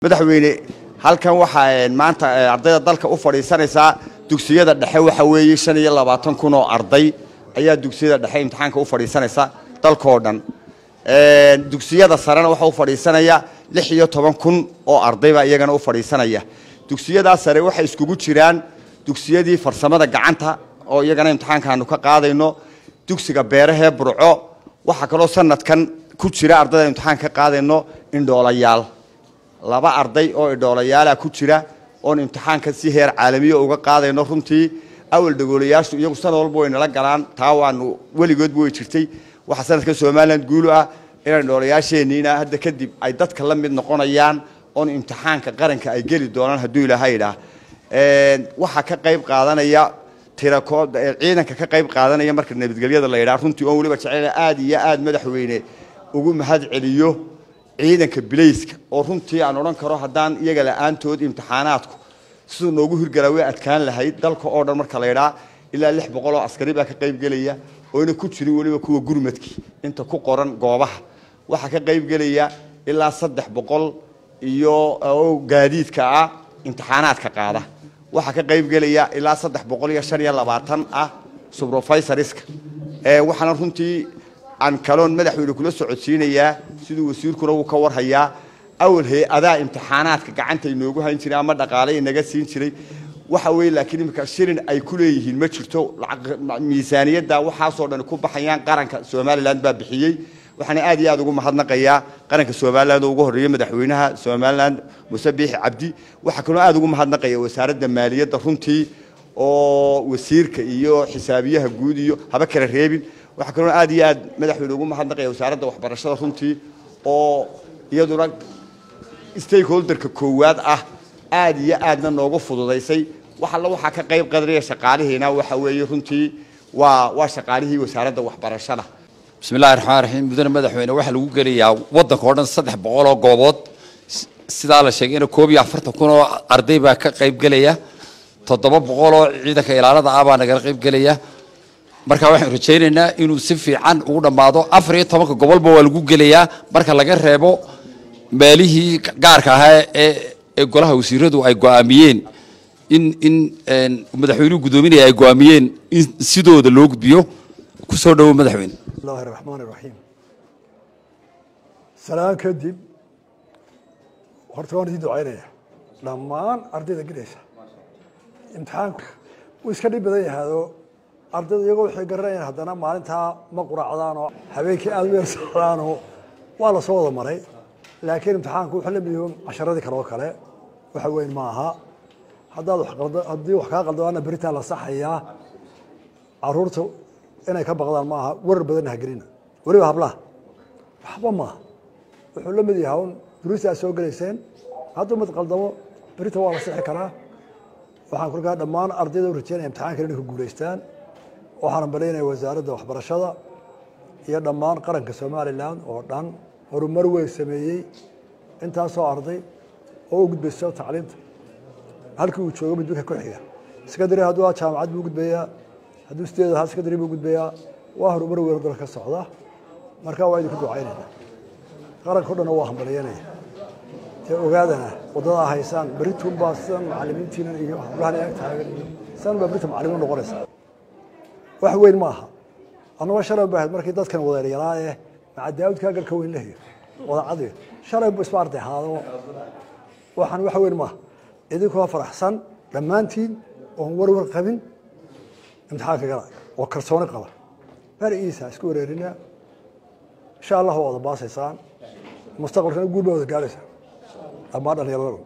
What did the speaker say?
Madaxweyne, halkan waxaa maanta ardayda dalka u fadhiisanaysaa dugsiyada dhexe waxa weeye 25,000 oo arday ayaa dugsiyada dhexe imtixaanka u fadhiisanaysa dalkoo dhan. Dugsiyada sarena waxaa u fadhiisanaya 16,000 oo ardaybaa iyagana u fadhiisanaya. Dugsiyadaas sare waxay iskugu jiraan dugsiyadii farsamada gacanta oo iyagana imtixaankaanu ka qaadayno, dugsiga beerahee Burco. Waxaa kaloo sanadkan ku jira ardayda imtixaan ka qaadayno indhoolayaal, 2 arday oo indhoolayaala ku jira oon imtixaanka si heer caalamiya uga qaadayno. Runtii awal dhagoolayaashu iyagu sanad walba way nala galaan, taa waanu weligoodba way jirtay. Waxaa sanadkan Somaliland guulu ah inaan indhoolayaasheenniina hadda kadib ay dadka la mid noqonayaan oon imtixaanka qaranka ay geli doonaan hadduu Ilaahay idhaah. Waxaa ka qayb qaadanaya tirakood ciidanka ka qayb qaadanaya marka nabadgelyada la yidhaha. Runtii oon weliba jecel aad iyo aad madaxweyne ugu mahad celiyo ciidanka bilayska, oo runtii aan odhan karo haddaan iyaga la-aantood imtixaanaadku siduu noogu hirgalaa way adkaan lahayd. Dalka oo dhan marka la yidhaha ilaa 600 oo askari baa ka qayb gelaya, oyna ku jirin weliba kuwa gurmadkii inta ku qoran goobaha. Waxaa ka qayb gelaya ilaa 300 iyo oo gaadiidka ah imtixaanaadka qaada. Waxaa ka qayb gelaya ilaa 325 ah subrofisoriska. Waxaana runtii aan kaloon madaxweyne kula socodsiinayaa, siduu wasiirkuna wuu ka warhayaa, awal hay-adaa imtixaanaadka gacanta inoogu hayn jiray ama dhaqaale inaga siin jiray waxa weeye, laakiin imika shilin ay ku leeyihiin ma jirto. Miisaaniyadda waxaasoo dhan ku baxayaan qaranka Somaliland baa bixiyey. Waxaana aad iyo aad ugu mahadnaqayaa qaranka Somaliland oo ugu horreeyey madaxweynaha Somaliland Muuse Biixi Cabdi. Waxaa kaloo aad ugu mahadnaqaya wasaaradda maaliyadda runtii, oo wasiirka iyo xisaabiyaha guud iyo haba kala reebin. Waxaa kaloo aad iyo aad madaxweyne ugu mahadnaqaya wasaaradda waxbarashada runtii, oo iyaduna stakeholderka koowaad ah, aad iyo aadna noogu fududaysay. Wax alla waxaa ka qayb qadanaya shaqaalihiina waxa weeye runtii waa shaqaalihii wasaaradda waxbarashada. Bismi illahi raxmaan raxiim. Mudane madaxweyne, waxaa lagu gelayaa waddanka oo dhan 300 oo goobood. Sidaa la sheegayna 41,000 oo arday baa ka qayb gelaya, 700 oo ciidanka ilaalada ah baa nagala qayb gelaya. Marka waxaan rajaynaynaa inuu si fiican ugu dhammaado. 14-ka gobolba waa lagu gelayaa marka laga reebo meelihii gaarka ahaa ee golaha wasiiradu ay go'aamiyeen in madaxweynuhu guddoominaya ay go'aamiyeen in sidooda loo gudbiyo. Kusoo dhowo madaxweyne. Bismillahi raxmaan iraxiim. Salaan kadib, horta waan idin ducaynaya dhammaan ardayda gelaysa imtixaanku. Wuu iska dhib badan yahaado, ardayda iyagoo waxay garanayaan haddana maalintaa ma quraacdaanoo habeenkii aada u yar socdaanoo waa la soo wada maray. Laakiin imtixaanku wuxuu la mid yahay casharadii kale oo kale, waxa weyn ma aha. Haddaad wax qaldo, haddii wax kaa qaldoana beritaa la saxayaa. Caruurta inay ka baqdaan ma aha, warar badanna hagelina, weliba hablaha waxba maaha. Wuxuu la mid yahay un duruusta aad soo gelayseen. Hadduu mid qaldamo berita waa la sixi karaa. Waxaan kolkaa dhammaan ardayda u rajeynaya imtixaankan inay ku guulaystaan. Waxaan balaynaya wasaaradda waxbarashada iyo dhammaan qaranka Somaliland oo dhan horumar weyn sameeyey, intaasoo arday oo u gudbayso tacliinta halkii uu joogo midbika ku xiga secondary, hadduu ahaa jaamacad buu gudbayaa, hadduu sideed ahaa secondary buu gudbayaa. Waa horumar weyn oo dalka ka socda. Marka waa idinku ducaynayna, qaranka o dhanna waa hambalyanaya. Dee ogaadana waddadaa haysaan, berituunbaa sidan macalimiintiinan iyo hablahan ag taagan iyo sidan baa berita macalimiin noqonaysa. Wax weyn ma aha. Annagoo shalay ba ahayd markii dadkan wadeeryaraa ee maca Daawudkaa garka weyn lehiyo wadacadiyo shalay bu isba arday ahaado. Waxaan wax weyn maaha. Idinkoo faraxsan dhammaantiin oon warwar qabin imtixaanka gala oo kalsooni qaba barigiisa isku wareerina. Insha Allah waa wada baasaysaan, mustaqbalkana guul baa wada gaaraysaa dhammaan dhalinyarada.